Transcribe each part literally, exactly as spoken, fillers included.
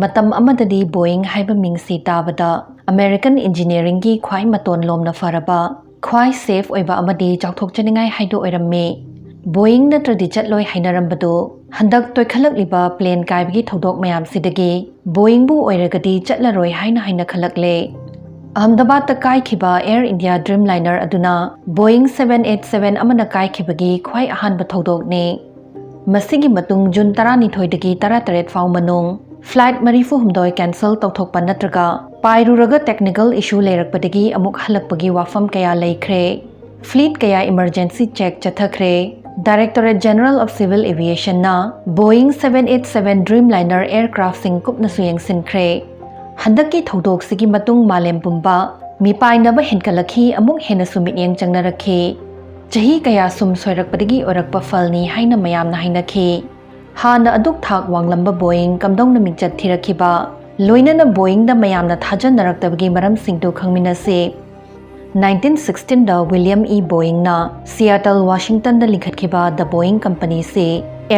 ꯃꯇꯝ ꯑꯃꯗꯗꯤ ꯕꯣꯌꯤꯡ ꯍꯥꯏꯕ ꯃꯤꯡꯁꯤ ꯇꯥꯕꯗ ꯑꯃꯦꯔꯤꯀꯟ ꯏꯟꯖꯤꯅꯤꯌꯥꯔꯤꯡꯒꯤ ꯈ꯭ꯋꯥꯏ ꯃꯇꯣꯟ ꯂꯣꯝꯅ ꯐꯔꯕ, ꯈ꯭ꯋꯥꯏ ꯁꯦꯐ ꯑꯣꯏꯕ ꯑꯃꯗꯤ ꯆꯥꯎꯊꯣꯛꯆꯅꯤꯡꯉꯥꯏ ꯍꯥꯏꯗꯨ ꯑꯣꯏꯔꯝꯃꯤ꯫ ꯕꯣꯌꯤꯡ ꯅꯠꯇ꯭ꯔꯗꯤ ꯆꯠꯂꯣꯏ ꯍꯥꯏꯅꯔꯝꯕꯗꯨ ꯍꯟꯗꯛ ꯇꯣꯏꯈꯠꯂꯛꯂꯤꯕ ꯄ꯭ꯂꯦꯟ ꯀꯥꯏꯕꯒꯤ ꯊꯧꯗꯣꯛ ꯃꯌꯥꯝꯁꯤꯗꯒꯤ ꯕꯣꯌꯤꯡꯕꯨ ꯑꯣꯏꯔꯒꯗꯤ ꯆꯠꯂꯔꯣꯏ ꯍꯥꯏꯅ ꯍꯥꯏꯅꯈꯠꯂꯛꯂꯦ꯫ ꯑꯍꯃꯗꯥꯕꯥꯗꯇ ꯀꯥꯏꯈꯤꯕ ꯑꯦꯌꯔ ꯏꯟꯗꯤꯌꯥ ꯗ꯭ꯔꯤꯝ ꯂꯥꯏꯅꯔ ꯑꯗꯨꯅ ꯕꯣꯌꯤꯡ ꯁꯚꯦꯟ ꯑꯩꯠ ꯁꯚꯦꯟ ꯑꯃꯅ ꯀꯥꯏꯈꯤꯕꯒꯤ ꯈ꯭ꯋꯥꯏ ꯑꯍꯥꯟꯕ ꯊꯧꯗꯣꯛꯅꯤ꯫ ꯃꯁꯤꯒꯤ ꯃꯇꯨꯡ ꯖꯨꯟ ꯇꯔꯥꯅꯤꯊꯣꯏꯗꯒꯤ ꯇꯔꯥꯇꯔꯦꯠ ꯐꯥꯎ ꯃꯅꯨꯡ ꯐ꯭ꯂꯥꯏꯠ ꯃꯔꯤꯐꯨ ꯍꯨꯝꯗꯣꯏ ꯀꯦꯟꯁꯦꯜ ꯇꯧꯊꯣꯛꯄ ꯅꯠꯇ꯭ꯔꯒ ꯄꯥꯏꯔꯨꯔꯒ ꯇꯦꯛꯅꯤꯀꯦꯜ ꯏꯁꯨ ꯂꯩꯔꯛꯄꯗꯒꯤ ꯑꯃꯨꯛ ꯍꯜꯂꯛꯄꯒꯤ ꯋꯥꯐꯝ ꯀꯌꯥ ꯂꯩꯈ꯭ꯔꯦ꯫ ꯐ꯭ꯂꯤꯠ ꯀꯌꯥ ꯏꯃꯔꯖꯦꯟꯁꯤ ꯆꯦꯛ ꯆꯠꯊꯈ꯭ꯔꯦ꯫ Directorate General of Civil Aviationꯅ Boeing seven eight seven dreamliner ꯑꯦꯌꯔꯀ꯭ꯔꯥꯐꯁꯤꯡ ꯀꯨꯞꯅꯁꯨ ꯌꯦꯡꯁꯤꯟꯈ꯭ꯔꯦ꯫ ꯍꯟꯗꯛꯀꯤ ꯊꯧꯗꯣꯛꯁꯤꯒꯤ ꯃꯇꯨꯡ ꯃꯥꯂꯦꯝ ꯄꯨꯝꯕ ꯃꯤꯄꯥꯏꯅꯕ ꯍꯦꯟꯒꯠꯂꯛꯈꯤ, ꯑꯃꯨꯛ ꯍꯦꯟꯅꯁꯨ ꯃꯤꯠꯌꯦꯡ ꯆꯪꯅꯔꯛꯈꯤ꯫ ꯆꯍꯤ ꯀꯌꯥ ꯁꯨꯝ ꯁꯣꯏꯔꯛꯄꯗꯒꯤ ꯑꯣꯏꯔꯛꯄ ꯐꯜꯅꯤ ꯍꯥꯏꯅ ꯃꯌꯥꯝꯅ ꯍꯥꯏꯅꯈꯤ꯫ ꯍꯥꯟꯅ ꯑꯗꯨꯛ ꯊꯥꯛ ꯋꯥꯡꯂꯝꯕ ꯕꯣꯌꯤꯡ ꯀꯝꯗꯧꯅ ꯃꯤꯡꯆꯠ ꯊꯤꯔꯛꯈꯤꯕ, ꯂꯣꯏꯅꯅ ꯕꯣꯌꯤꯡꯗ ꯃꯌꯥꯝꯅ ꯊꯥꯖꯅꯔꯛꯇꯕꯒꯤ ꯃꯔꯝꯁꯤꯡꯗꯨ ꯈꯪꯃꯤꯟꯅꯁꯤ꯫ ꯅꯥꯏꯟꯇꯤꯟ ꯁꯤꯛꯁꯇꯤꯟꯗ ꯋꯤꯂꯤꯌꯝ ꯏ ꯕꯣꯌꯤꯡꯅ ꯁꯤꯌꯥꯇꯜ, ꯋꯥꯁꯤꯡꯇꯟꯗ ꯂꯤꯡꯈꯠꯈꯤꯕ The Boeing Companyꯁꯤ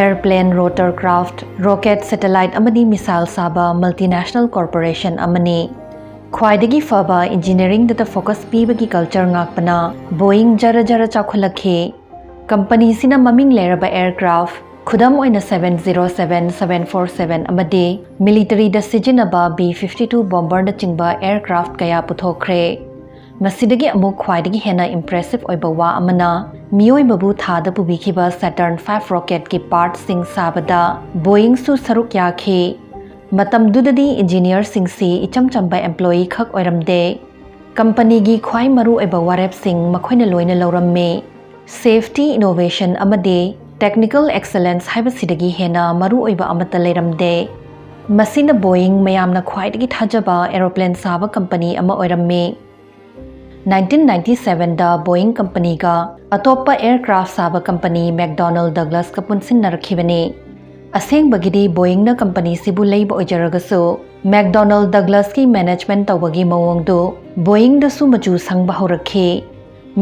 airplane, rotorcraft, rocket, satellite ꯑꯃꯗꯤ missile ꯁꯥꯕ multinational corporation ꯑꯃꯅꯤ꯫ ꯈ꯭ꯋꯥꯏꯗꯒꯤ ꯐꯕ ꯏꯟꯖꯤꯅꯤꯌꯥꯔꯤꯡꯗꯇ ꯐꯣꯀꯁ ꯄꯤꯕꯒꯤ ꯀꯜꯆꯔ ꯉꯥꯛꯄꯅ ꯕꯣꯌꯤꯡ ꯖꯔ ꯖꯔ ꯆꯥꯎꯈꯠꯂꯛꯈꯤ꯫ ꯀꯝꯄꯅꯤꯁꯤꯅ ꯃꯃꯤꯡ ꯂꯩꯔꯕ ꯑꯦꯌꯔꯀ꯭ꯔꯥꯐ, ꯈꯨꯗꯝ ꯑꯣꯏꯅ seven zero seven, seven four seven ꯑꯃꯗꯤ ꯃꯤꯂꯤꯇꯔꯤꯗ ꯁꯤꯖꯤꯟꯅꯕ ꯕꯤ ꯐꯤꯐꯇꯤ ꯇꯨ ꯕꯣꯝꯕꯔꯅꯆꯤꯡꯕ ꯑꯦꯌꯔꯀ꯭ꯔꯥꯐ ꯀꯌꯥ ꯄꯨꯊꯣꯛꯈ꯭ꯔꯦ꯫ ꯃꯁꯤꯗꯒꯤ ꯑꯃꯨꯛ ꯈ꯭ꯋꯥꯏꯗꯒꯤ ꯍꯦꯟꯅ ꯏꯝꯄ꯭ꯔꯦꯁꯤꯚ ꯑꯣꯏꯕ ꯋꯥ ꯑꯃꯅ ꯃꯤꯑꯣꯏꯕꯕꯨ ꯊꯥꯗ ꯄꯨꯕꯤꯈꯤꯕ Saturn five rocketꯀꯤ partꯁꯤꯡ ꯁꯥꯕꯗ ꯕꯣꯌꯤꯡꯁꯨ ꯁꯔꯨꯛ ꯌꯥꯈꯤ꯫ ꯃꯇꯝꯗꯨꯗꯗꯤ ꯏꯟꯖꯤꯅꯤꯌꯥꯔꯁꯤꯡꯁꯤ ꯏꯆꯝ ꯆꯝꯕ employee ꯈꯛ ꯑꯣꯏꯔꯝꯗꯦ꯫ ꯀꯝꯄꯅꯤꯒꯤ ꯈ꯭ꯋꯥꯏ ꯃꯔꯨꯑꯣꯏꯕ ꯋꯥꯔꯦꯞꯁꯤꯡ ꯃꯈꯣꯏꯅ ꯂꯣꯏꯅ ꯂꯧꯔꯝꯃꯤ꯫ Safety, innovation ꯑꯃꯗꯤ technical excellence ꯍꯥꯏꯕꯁꯤꯗꯒꯤ ꯍꯦꯟꯅ ꯃꯔꯨꯑꯣꯏꯕ ꯑꯃꯠꯇ ꯂꯩꯔꯝꯗꯦ꯫ ꯃꯁꯤꯅ ꯕꯣꯌꯤꯡ ꯃꯌꯥꯝꯅ ꯈ꯭ꯋꯥꯏꯗꯒꯤ ꯊꯥꯖꯕ aeroplane ꯁꯥꯕ ꯀꯝꯄꯅꯤ ꯑꯃ ꯑꯣꯏꯔꯝꯃꯤ꯫ ꯅꯥꯏꯟꯇꯤꯟ ꯅꯥꯏꯟꯇꯤ ꯁꯚꯦꯟꯗ ꯕꯣꯌꯤꯡ ꯀꯝꯄꯅꯤꯒ ꯑꯇꯣꯞꯄ aircraft ꯁꯥꯕ ꯀꯝꯄꯅꯤ McDonnell Douglasꯀ ꯄꯨꯟꯁꯤꯟꯅꯔꯛꯈꯤꯕꯅꯤ꯫ ꯑꯁꯦꯡꯕꯒꯤꯗꯤ ꯕꯣꯌꯤꯡꯅ ꯀꯝꯄꯅꯤꯁꯤꯕꯨ ꯂꯩꯕ ꯑꯣꯏꯖꯔꯒꯁꯨ, McDonnell Douglasꯀꯤ management ꯇꯧꯕꯒꯤ ꯃꯑꯣꯡꯗꯨ ꯕꯣꯌꯤꯡꯗꯁꯨ ꯃꯆꯨ ꯁꯪꯕ ꯍꯧꯔꯛꯈꯤ꯫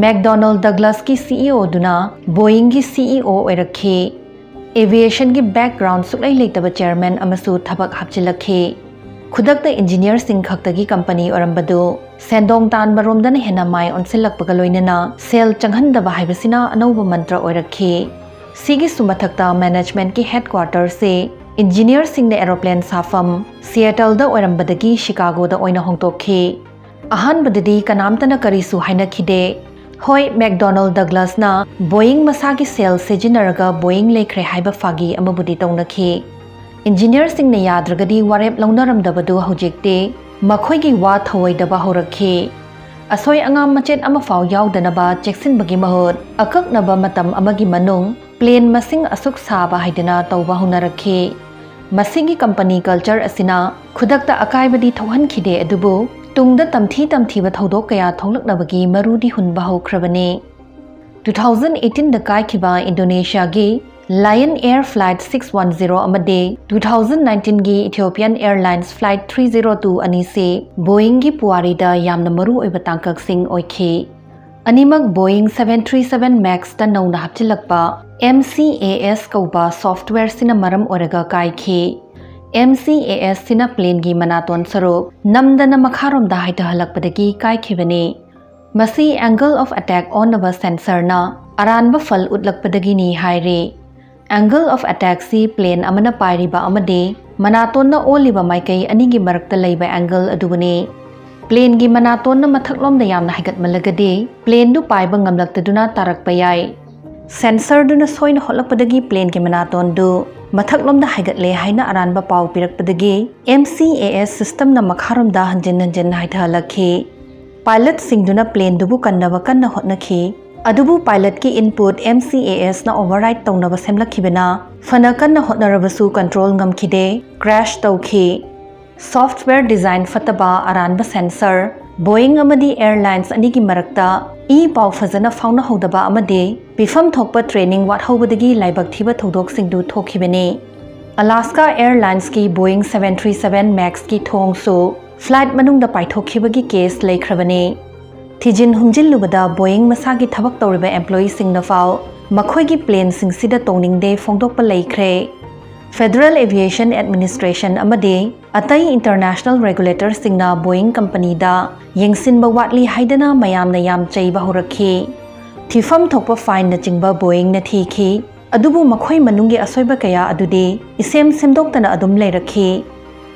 McDonnell Douglasꯀꯤ CEO ꯑꯗꯨꯅ ꯕꯣꯌꯤꯡꯒꯤ CEO ꯑꯣꯏꯔꯛꯈꯤ꯫ ꯑꯦꯚꯤꯌꯦꯁꯟꯒꯤ ꯕꯦꯛꯒ꯭ꯔꯥꯎꯟ ꯁꯨꯛꯂꯩ ꯂꯩꯇꯕ ꯆꯦꯌꯔꯃꯦꯟ ꯑꯃꯁꯨ ꯊꯕꯛ ꯍꯥꯞꯆꯤꯜꯂꯛꯈꯤ꯫ ꯈꯨꯗꯛꯇ ꯏꯟꯖꯤꯅꯤꯌꯔꯁꯤꯡ ꯈꯛꯇꯒꯤ ꯀꯝꯄꯅꯤ ꯑꯣꯏꯔꯝꯕꯗꯨ ꯁꯦꯟꯗꯣꯡ ꯇꯥꯟꯕꯔꯣꯝꯗꯅ ꯍꯦꯟꯅ ꯃꯥꯏ ꯑꯣꯟꯁꯤꯜꯂꯛꯄꯒ ꯂꯣꯏꯅꯅ ꯁꯦꯜ ꯆꯪꯍꯟꯗꯕ ꯍꯥꯏꯕꯁꯤꯅ ꯑꯅꯧꯕ ꯃꯟꯇ꯭ꯔ ꯑꯣꯏꯔꯛꯈꯤ꯫ ꯁꯤꯒꯤꯁꯨ ꯃꯊꯛꯇ ꯃꯦꯅꯦꯖꯃꯦꯟꯠꯀꯤ ꯍꯦꯗꯀ꯭ꯋꯥꯇꯔꯁꯤ ꯏꯟꯖꯤꯅꯤꯌꯔꯁꯤꯡꯅ ꯑꯦꯔꯣꯄ꯭ꯂꯦꯟ ꯁꯥꯐꯝ ꯁꯤꯌꯦꯇꯜꯗ ꯑꯣꯏꯔꯝꯕꯗꯒꯤ ꯁꯤꯀꯥꯒꯣꯗ ꯑꯣꯏꯅ ꯍꯣꯡꯗꯣꯛꯈꯤ꯫ ꯑꯍꯥꯟꯕꯗꯗꯤ ꯀꯅꯥꯝꯇꯅ ꯀꯔꯤꯁꯨ ꯍꯥꯏꯅꯈꯤꯗꯦ꯫ ꯍꯣꯏ, ꯃꯦꯛꯗꯣꯅꯜ ꯗꯒ꯭ꯂꯁꯅ ꯕꯣꯌꯤꯡ ꯃꯁꯥꯒꯤ ꯁꯦꯜ ꯁꯤꯖꯤꯟꯅꯔꯒ ꯕꯣꯌꯤꯡ ꯂꯩꯈ꯭ꯔꯦ ꯍꯥꯏꯕ ꯐꯥꯒꯤ ꯑꯃꯕꯨꯗꯤ ꯇꯧꯅꯈꯤ꯫ ꯏꯟꯖꯤꯅꯤꯌꯔꯁꯤꯡꯅ ꯌꯥꯗ꯭ꯔꯒꯗꯤ ꯋꯥꯔꯦꯞ ꯂꯧꯅꯔꯝꯗꯕꯗꯨ ꯍꯧꯖꯤꯛꯇꯤ ꯃꯈꯣꯏꯒꯤ ꯋꯥ ꯊꯧꯑꯣꯏꯗꯕ ꯍꯧꯔꯛꯈꯤ꯫ ꯑꯁꯣꯏ ꯑꯉꯥꯝ ꯃꯆꯦꯠ ꯑꯃꯐꯥꯎ ꯌꯥꯎꯗꯅꯕ ꯆꯦꯛꯁꯤꯟꯕꯒꯤ ꯃꯍꯨꯠ, ꯑꯀꯛꯅꯕ ꯃꯇꯝ ꯑꯃꯒꯤ ꯃꯅꯨꯡ ꯄ꯭ꯂꯦꯟ ꯃꯁꯤꯡ ꯑꯁꯨꯛ ꯁꯥꯕ ꯍꯥꯏꯗꯅ ꯇꯧꯕ ꯍꯧꯅꯔꯛꯈꯤ꯫ ꯃꯁꯤꯒꯤ ꯀꯝꯄꯅꯤ ꯀꯜꯆꯔ ꯑꯁꯤꯅ ꯈꯨꯗꯛꯇ ꯑꯀꯥꯏꯕꯗꯤ ꯊꯣꯛꯍꯟꯈꯤꯗꯦ, ꯑꯗꯨꯕꯨ ꯇꯨꯡꯗ ꯇꯝꯊꯤ ꯇꯝꯊꯤꯕ ꯊꯧꯗꯣꯛ ꯀꯌꯥ ꯊꯣꯛꯂꯛꯅꯕꯒꯤ ꯃꯔꯨꯗꯤ ꯍꯨꯟꯕ ꯍꯧꯈ꯭ꯔꯕꯅꯤ꯫ Two thousand eighteen ꯗ ꯀꯥꯏꯈꯤꯕ ꯏꯟꯗꯣꯅꯦꯁꯤꯌꯥꯒꯤ Lion Air Flight six one zero ꯑꯃꯗꯤ two thousand nineteen ꯒꯤ Ethiopian Airlines Flight three zero two ꯑꯅꯤꯁꯤ ꯕꯣꯌꯤꯡꯒꯤ ꯄꯨꯋꯥꯔꯤꯗ ꯌꯥꯝꯅ ꯃꯔꯨ ꯑꯣꯏꯕ ꯇꯥꯡꯀꯛꯁꯤꯡ ꯑꯣꯏꯈꯤ꯫ ꯑꯅꯤꯃꯛ ꯕꯣꯌꯤꯡ seven three seven Max ꯇ ꯅꯧꯅ ꯍꯥꯞꯆꯤꯜꯂꯛꯄ M C A S ꯀꯧꯕ ꯁꯣꯐ꯭ꯇꯋꯦꯌꯔꯁꯤꯅ ꯃꯔꯝ ꯑꯣꯏꯔꯒ ꯀꯥꯏꯈꯤ꯫ M C A S ꯁꯤꯅ ꯄ꯭ꯂꯦꯟꯒꯤ ꯃꯅꯥꯇꯣꯟ ꯁꯔꯨꯛ ꯅꯝꯗꯅ ꯃꯈꯥꯔꯣꯝꯗ ꯍꯥꯏꯊꯍꯜꯂꯛꯄꯗꯒꯤ ꯀꯥꯏꯈꯤꯕꯅꯤ꯫ ꯃꯁꯤ angle of attack ꯑꯣꯟꯅꯕ ꯁꯦꯟꯁꯔꯅ ꯑꯔꯥꯟꯕ ꯐꯜ ꯎꯠꯂꯛꯄꯗꯒꯤꯅꯤ ꯍꯥꯏꯔꯤ꯫ Angle of attack ꯁꯤ ꯄ꯭ꯂꯦꯟ ꯑꯃꯅ ꯄꯥꯏꯔꯤꯕ ꯑꯃꯗꯤ ꯃꯅꯥꯇꯣꯟꯅ ꯑꯣꯜꯂꯤꯕ ꯃꯥꯏꯀꯩ ꯑꯅꯤꯒꯤ ꯃꯔꯛꯇ ꯂꯩꯕ angle ꯑꯗꯨꯕꯨꯅꯤ꯫ ꯄ꯭ꯂꯦꯟꯒꯤ ꯃꯅꯥꯇꯣꯟꯅ ꯃꯊꯛꯂꯣꯝꯗ ꯌꯥꯝꯅ ꯍꯥꯏꯒꯠꯃꯜꯂꯒꯗꯤ ꯄ꯭ꯂꯦꯟꯗꯨ ꯄꯥꯏꯕ ꯉꯝꯂꯛꯇꯗꯨꯅ ꯇꯥꯔꯛꯄ ꯌꯥꯏ꯫ ꯁꯦꯟꯁꯔꯗꯨꯅ ꯁꯣꯏꯅ ꯍꯣꯠꯂꯛꯄꯗꯒꯤ ꯄ꯭ꯂꯦꯟꯒꯤ ꯃꯅꯥꯇꯣꯟꯗꯨ ꯃꯊꯛꯂꯣꯝꯗ ꯍꯥꯏꯒꯠꯂꯦ ꯍꯥꯏꯅ ꯑꯔꯥꯟꯕ ꯄꯥꯎ ꯄꯤꯔꯛꯄꯗꯒꯤ M C A S system ꯅ ꯃꯈꯥꯔꯣꯝꯗ ꯍꯟꯖꯤꯟ ꯍꯟꯖꯤꯟ ꯍꯥꯏꯊꯍꯜꯂꯛꯈꯤ꯫ ꯄꯥꯏꯂꯠꯁꯤꯡꯗꯨꯅ ꯄ꯭ꯂꯦꯟꯗꯨꯕꯨ ꯀꯟꯅꯕ ꯀꯟꯅ ꯍꯣꯠꯅꯈꯤ꯫ ꯑꯗꯨꯕꯨ ꯄꯥꯏꯂꯠꯀꯤ input M C A S ꯅ override ꯇꯧꯅꯕ ꯁꯦꯝꯂꯛꯈꯤꯕꯅ ꯐꯅ ꯀꯟꯅ ꯍꯣꯠꯅꯔꯕꯁꯨ ꯀꯟꯇ꯭ꯔꯣꯜ ꯉꯝꯈꯤꯗꯦ, ꯀ꯭ꯔꯦꯁ ꯇꯧꯈꯤ꯫ ꯁꯣꯐ꯭ꯇꯋꯦꯌꯔ ꯗꯤꯖꯥꯏꯟ ꯐꯠꯇꯕ, ꯑꯔꯥꯟꯕ ꯁꯦꯟꯁꯔ, ꯕꯣꯌꯤꯡ ꯑꯃꯗꯤ ꯑꯦꯌꯔꯂꯥꯏꯟꯁ ꯑꯅꯤꯒꯤ ꯃꯔꯛꯇ ꯏ ꯄꯥꯎ ꯐꯖꯅ ꯐꯥꯎꯅꯍꯧꯗꯕ ꯑꯃꯗꯤ ꯄꯤꯐꯝ ꯊꯣꯛꯄ ꯇ꯭ꯔꯦꯅꯤꯡ ꯋꯥꯠꯍꯧꯕꯗꯒꯤ ꯂꯥꯏꯕꯛ ꯊꯤꯕ ꯊꯧꯗꯣꯛꯁꯤꯡꯗꯨ ꯊꯣꯛꯈꯤꯕꯅꯤ꯫ ꯑꯂꯥꯁꯀꯥ ꯑꯦꯌꯔꯂꯥꯏꯟꯁꯀꯤ ꯕꯣꯌꯤꯡ seven three seven Max ꯀꯤ ꯊꯣꯡꯁꯨ ꯐ꯭ꯂꯥꯏꯠ ꯃꯅꯨꯡꯗ ꯄꯥꯏꯊꯣꯛꯈꯤꯕꯒꯤ ꯀꯦꯁ ꯂꯩꯈ꯭ꯔꯕꯅꯤ꯫ ꯊꯤꯖꯤꯟ ꯍꯨꯝꯖꯤꯜꯂꯨꯕꯗ ꯕꯣꯌꯤꯡ ꯃꯁꯥꯒꯤ ꯊꯕꯛ ꯇꯧꯔꯤꯕ ꯑꯦꯝꯄ꯭ꯂꯣꯌꯤꯁꯤꯡꯅ ꯐꯥꯎ ꯃꯈꯣꯏꯒꯤ ꯄ꯭ꯂꯦꯟꯁꯤꯡꯁꯤꯗ ꯇꯣꯡꯅꯤꯡꯗꯦ ꯐꯣꯡꯗꯣꯛꯄ ꯂꯩꯈ꯭ꯔꯦ꯫ Federal Aviation Administration ꯑꯃꯗꯤ ꯑꯇꯩ ꯏꯟꯇꯔꯅꯦꯁꯅꯦꯜ ꯔꯦꯒꯨꯂꯦꯇꯔꯁꯤꯡꯅ ꯕꯣꯌꯤꯡ ꯀꯝꯄꯅꯤꯗ ꯌꯦꯡꯁꯤꯟꯕ ꯋꯥꯠꯂꯤ ꯍꯥꯏꯗꯅ ꯃꯌꯥꯝꯅ ꯌꯥꯝ ꯆꯩꯕ ꯍꯧꯔꯛꯈꯤ꯫ ꯊꯤꯐꯝ ꯊꯣꯛꯄ ꯐꯥꯏꯟꯅꯆꯤꯡꯕ ꯕꯣꯌꯤꯡꯅ ꯊꯤꯈꯤ꯫ ꯑꯗꯨꯕꯨ ꯃꯈꯣꯏ ꯃꯅꯨꯡꯒꯤ ꯑꯁꯣꯏꯕ ꯀꯌꯥ ꯑꯗꯨꯗꯤ ꯏꯁꯦꯝ ꯁꯦꯝꯗꯣꯛꯇꯅ ꯑꯗꯨꯝ ꯂꯩꯔꯛꯈꯤ꯫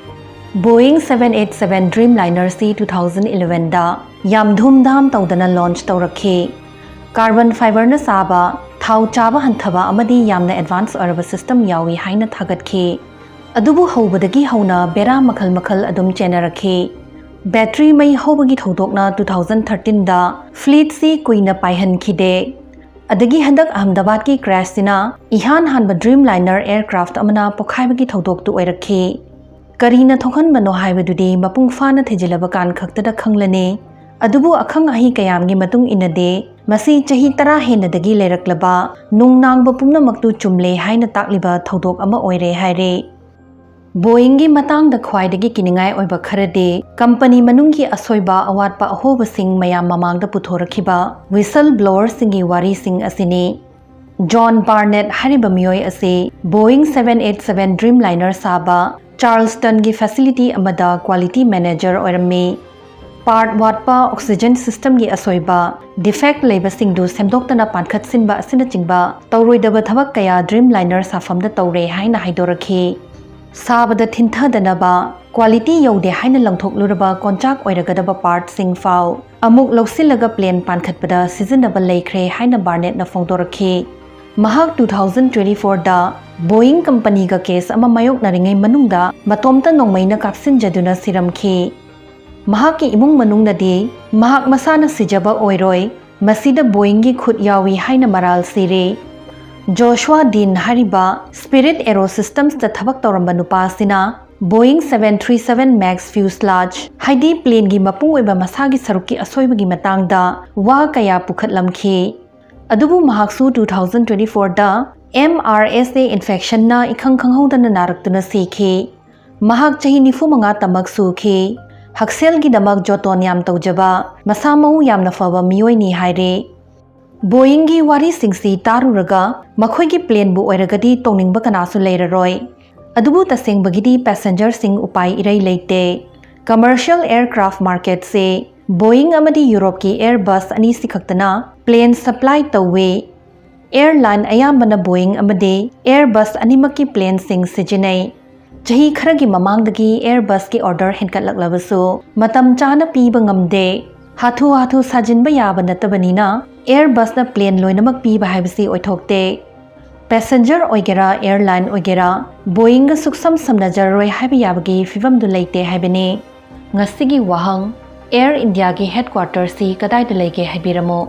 ꯕꯣꯌꯤꯡ seven eight seven Dreamlinerꯁꯤ two thousand elevenꯗ ꯌꯥꯝ ꯙꯨꯝꯙꯥꯝ ꯇꯧꯗꯅ ꯂꯣꯟꯆ ꯇꯧꯔꯛꯈꯤ꯫ ꯀꯥꯔꯕꯟ ꯐꯥꯏꯕꯔꯅ ꯁꯥꯕ, ꯊꯥꯎ ꯆꯥꯕ ꯍꯟꯊꯕ ꯑꯃꯗꯤ ꯌꯥꯝꯅ ꯑꯦꯗꯚꯥꯟꯁ ꯑꯣꯏꯔꯕ ꯁꯤꯁꯇꯝ ꯌꯥꯎꯏ ꯍꯥꯏꯅ ꯊꯥꯒꯠꯈꯤ꯫ ꯑꯗꯨꯕꯨ ꯍꯧꯕꯗꯒꯤ ꯍꯧꯅ ꯕꯦꯔꯥ ꯃꯈꯜ ꯃꯈꯜ ꯑꯗꯨꯝ ꯆꯦꯟꯅꯔꯛꯈꯤ꯫ ꯕꯦꯇ꯭ꯔꯤ ꯃꯩ ꯍꯧꯕꯒꯤ ꯊꯧꯗꯣꯛꯅ two thousand thirteenꯗ ꯐ꯭ꯂꯤꯠꯁꯤ ꯀꯨꯏꯅ ꯄꯥꯏꯍꯟꯈꯤꯗꯦ꯫ ꯑꯗꯒꯤ ꯍꯟꯗꯛ ꯑꯍꯃꯗꯥꯕꯥꯗꯀꯤ ꯀ꯭ꯔꯦꯁꯁꯤꯅ ꯏꯍꯥꯟ ꯍꯥꯟꯕ ꯗ꯭ꯔꯤꯝ ꯂꯥꯏꯅꯔ ꯑꯦꯌꯔꯀ꯭ꯔꯥꯐꯠ ꯑꯃꯅ ꯄꯣꯈꯥꯏꯕꯒꯤ ꯊꯧꯗꯣꯛꯇꯨ ꯑꯣꯏꯔꯛꯈꯤ꯫ ꯀꯔꯤꯅ ꯊꯣꯛꯍꯟꯕꯅꯣ ꯍꯥꯏꯕꯗꯨꯗꯤ ꯃꯄꯨꯡ ꯐꯥꯅ ꯊꯤꯖꯤꯜꯂꯕ ꯀꯥꯟ ꯈꯛꯇꯗ ꯈꯪꯂꯅꯤ꯫ ꯑꯗꯨꯕꯨ ꯑꯈꯪ ꯑꯍꯩ ꯀꯌꯥꯝꯒꯤ ꯃꯇꯨꯡ ꯏꯟꯅꯗꯤ ꯃꯁꯤ ꯆꯍꯤ ꯇꯔꯥ ꯍꯦꯟꯅꯗꯒꯤ ꯂꯩꯔꯛꯂꯕ ꯅꯨꯡꯅꯥꯡꯕ ꯄꯨꯝꯅꯃꯛꯇꯨ ꯆꯨꯝꯂꯦ ꯍꯥꯏꯅ ꯇꯥꯛꯂꯤꯕ ꯊꯧꯗꯣꯛ ꯑꯃ ꯑꯣꯏꯔꯦ ꯍꯥꯏꯔꯦ꯫ ꯕꯣꯌꯤꯡꯒꯤ ꯃꯇꯥꯡꯗ ꯈ꯭ꯋꯥꯏꯗꯒꯤ ꯀꯤꯅꯤꯡꯉꯥꯏ ꯑꯣꯏꯕ ꯈꯔꯗꯤ ꯀꯝꯄꯅꯤ ꯃꯅꯨꯡꯒꯤ ꯑꯁꯣꯏꯕ ꯑꯋꯥꯠꯄ ꯑꯍꯣꯕꯁꯤꯡ ꯃꯌꯥꯝ ꯃꯃꯥꯡꯗ ꯄꯨꯊꯣꯔꯛꯈꯤꯕ ꯋꯤꯁꯜ ꯕ꯭ꯂꯣꯋꯔꯁꯤꯡꯒꯤ ꯋꯥꯔꯤꯁꯤꯡ ꯑꯁꯤꯅꯤ꯫ ꯖꯣꯟ ꯕꯥꯔꯅꯦꯠ ꯍꯥꯏꯔꯤꯕ ꯃꯤꯑꯣꯏ ꯑꯁꯤ ꯕꯣꯌꯤꯡ seven eight seven Dreamliner ꯁꯥꯕ ꯆꯥꯔꯜꯁꯇꯟꯒꯤ ꯐꯦꯁꯤꯂꯤꯇꯤ ꯑꯃꯗ ꯀ꯭ꯋꯥꯂꯤꯇꯤ ꯃꯦꯅꯦꯖꯔ ꯑꯣꯏꯔꯝꯃꯤ꯫ ꯄꯥꯔꯠ ꯋꯥꯠꯄ, ꯑꯣꯛꯁꯤꯖꯟ ꯁꯤꯁꯇꯝꯒꯤ ꯑꯁꯣꯏꯕ, ꯗꯤꯐꯦꯛ ꯂꯩꯕꯁꯤꯡꯗꯨ ꯁꯦꯝꯗꯣꯛꯇꯅ ꯄꯥꯟꯈꯠꯁꯤꯟꯕ ꯑꯁꯤꯅꯆꯤꯡꯕ ꯇꯧꯔꯣꯏꯗꯕ ꯊꯕꯛ ꯀꯌꯥ ꯗ꯭ꯔꯤꯝ ꯂꯥꯏꯅꯔ ꯁꯥꯐꯝꯗ ꯇꯧꯔꯦ ꯍꯥꯏꯅ ꯍꯥꯏꯗꯣꯔꯛꯈꯤ꯫ ꯁꯥꯕꯗ ꯊꯤꯟꯊꯗꯅꯕ, ꯀ꯭ꯋꯥꯂꯤꯇꯤ ꯌꯧꯗꯦ ꯍꯥꯏꯅ ꯂꯪꯊꯣꯛꯂꯨꯔꯕ ꯀꯣꯟꯆꯥꯛ ꯑꯣꯏꯔꯒꯗꯕ ꯄꯥꯔꯠꯁꯤꯡ ꯐꯥꯎ ꯑꯃꯨꯛ ꯂꯧꯁꯤꯜꯂꯒ ꯄ꯭ꯂꯦꯟ ꯄꯥꯟꯈꯠꯄꯗ ꯁꯤꯖꯤꯟꯅꯕ ꯂꯩꯈ꯭ꯔꯦ ꯍꯥꯏꯅ ꯕꯥꯔꯅꯦꯠꯅ ꯐꯣꯡꯗꯣꯔꯛꯈꯤ꯫ ꯃꯍꯥꯛ two thousand twenty fourꯗ ꯕꯣꯌꯤꯡ ꯀꯝꯄꯅꯤꯒ ꯀꯦꯁ ꯑꯃ ꯃꯥꯌꯣꯛꯅꯔꯤꯉꯩ ꯃꯅꯨꯡꯗ ꯃꯇꯣꯝꯇ ꯅꯣꯡꯃꯩꯅ ꯀꯥꯞꯁꯤꯟꯖꯗꯨꯅ ꯁꯤꯔꯝꯈꯤ꯫ ꯃꯍꯥꯛꯀꯤ ꯏꯃꯨꯡ ꯃꯅꯨꯡꯅꯗꯤ ꯃꯍꯥꯛ ꯃꯁꯥꯅ ꯁꯤꯖꯕ ꯑꯣꯏꯔꯣꯏ, ꯃꯁꯤꯗ ꯕꯣꯌꯤꯡꯒꯤ ꯈꯨꯠ ꯌꯥꯎꯏ ꯍꯥꯏꯅ ꯃꯔꯥꯜ ꯁꯤꯔꯦ꯫ ꯖꯣꯁꯨꯋꯥ ꯗꯤꯟ ꯍꯥꯏꯔꯤꯕ ꯁ꯭ꯄꯤꯔꯤꯠ ꯑꯦꯔꯣ ꯁꯤꯁꯇꯝꯁꯇ ꯊꯕꯛ ꯇꯧꯔꯝꯕ ꯅꯨꯄꯥ ꯑꯁꯤꯅ ꯕꯣꯌꯤꯡ seven three seven Max fuselage, ꯍꯥꯏꯗꯤ ꯄ꯭ꯂꯦꯟꯒꯤ ꯃꯄꯨꯡ ꯑꯣꯏꯕ ꯃꯁꯥꯒꯤ ꯁꯔꯨꯛꯀꯤ ꯑꯁꯣꯏꯕꯒꯤ ꯃꯇꯥꯡꯗ ꯋꯥ ꯀꯌꯥ ꯄꯨꯈꯠꯂꯝꯈꯤ꯫ ꯑꯗꯨꯕꯨ ꯃꯍꯥꯛꯁꯨ two thousand twenty fourꯗ M R S A infectionꯅ ꯏꯈꯪ ꯈꯪꯍꯧꯗꯅ ꯅꯥꯔꯛꯇꯨꯅ ꯁꯤꯈꯤ꯫ ꯃꯍꯥꯛ ꯆꯍꯤ ꯅꯤꯐꯨ ꯃꯉꯥ ꯇꯃꯛ ꯁꯨꯈꯤ꯫ ꯍꯛꯁꯦꯜꯒꯤꯗꯃꯛ ꯖꯣꯇꯣꯟ ꯌꯥꯝ ꯇꯧꯖꯕ, ꯃꯁꯥ ꯃꯎ ꯌꯥꯝꯅ ꯐꯕ ꯃꯤꯑꯣꯏꯅꯤ ꯍꯥꯏꯔꯦ꯫ ꯕꯣꯌꯤꯡꯒꯤ ꯋꯥꯔꯤꯁꯤꯡꯁꯤ ꯇꯥꯔꯨꯔꯒ ꯃꯈꯣꯏꯒꯤ ꯄ꯭ꯂꯦꯟꯕꯨ ꯑꯣꯏꯔꯒꯗꯤ ꯇꯣꯡꯅꯤꯡꯕ ꯀꯅꯥꯁꯨ ꯂꯩꯔꯔꯣꯏ꯫ ꯑꯗꯨꯕꯨ ꯇꯁꯦꯡꯕꯒꯤꯗꯤ ꯄꯦꯁꯦꯟꯖꯔꯁꯤꯡ ꯎꯄꯥꯏ ꯏꯔꯩ ꯂꯩꯇꯦ꯫ ꯀꯃꯔꯁꯤꯌꯦꯜ ꯑꯦꯌꯔꯀ꯭ꯔꯥꯐ ꯃꯥꯔꯀꯦꯠꯁꯦ ꯕꯣꯌꯤꯡ ꯑꯃꯗꯤ ꯌꯨꯔꯣꯞꯀꯤ ꯑꯦꯌꯔꯕꯁ ꯑꯅꯤꯁꯤ ꯈꯛꯇꯅ ꯄ꯭ꯂꯦꯟ ꯁꯄ꯭ꯂꯥꯏ ꯇꯧꯋꯤ꯫ ꯑꯦꯌꯔꯂꯥꯏꯟ ꯑꯌꯥꯝꯕꯅ ꯕꯣꯌꯤꯡ ꯑꯃꯗꯤ ꯑꯦꯌꯔꯕꯁ ꯑꯅꯤꯃꯛꯀꯤ ꯄ꯭ꯂꯦꯟꯁꯤꯡ ꯁꯤꯖꯤꯟꯅꯩ꯫ ꯆꯍꯤ ꯈꯔꯒꯤ ꯃꯃꯥꯡꯗꯒꯤ ꯑꯦꯌꯔꯕꯁꯀꯤ ꯑꯣꯔꯗꯔ ꯍꯦꯟꯒꯠꯂꯛꯂꯕꯁꯨ ꯃꯇꯝ ꯆꯥꯅ ꯄꯤꯕ ꯉꯝꯗꯦ꯫ ꯍꯥꯊꯨ ꯍꯥꯊꯨ ꯁꯥꯖꯤꯟꯕ ꯌꯥꯕ ꯅꯠꯇꯕꯅꯤꯅ ꯑꯦꯌꯔꯕꯁꯅ ꯄ꯭ꯂꯦꯟ ꯂꯣꯏꯅꯃꯛ ꯄꯤꯕ ꯍꯥꯏꯕꯁꯤ ꯑꯣꯏꯊꯣꯛꯇꯦ꯫ ꯄꯦꯁꯦꯟꯖꯔ ꯑꯣꯏꯒꯦꯔꯥ, ꯑꯦꯌꯔꯂꯥꯏꯟ ꯑꯣꯏꯒꯦꯔꯥ, ꯕꯣꯌꯤꯡꯒ ꯁꯨꯛꯁꯝ ꯁꯝꯅꯖꯔꯔꯣꯏ ꯍꯥꯏꯕ ꯌꯥꯕꯒꯤ ꯐꯤꯕꯝꯗꯨ ꯂꯩꯇꯦ ꯍꯥꯏꯕꯅꯤ꯫ ꯉꯁꯤꯒꯤ ꯋꯥꯍꯪ, ꯑꯦꯌꯔ ꯏꯟꯗꯤꯌꯥꯒꯤ ꯍꯦꯗꯀ꯭ꯋꯥꯇꯔꯁꯤ ꯀꯗꯥꯏꯗ ꯂꯩꯒꯦ ꯍꯥꯏꯕꯤꯔꯝꯃꯨ꯫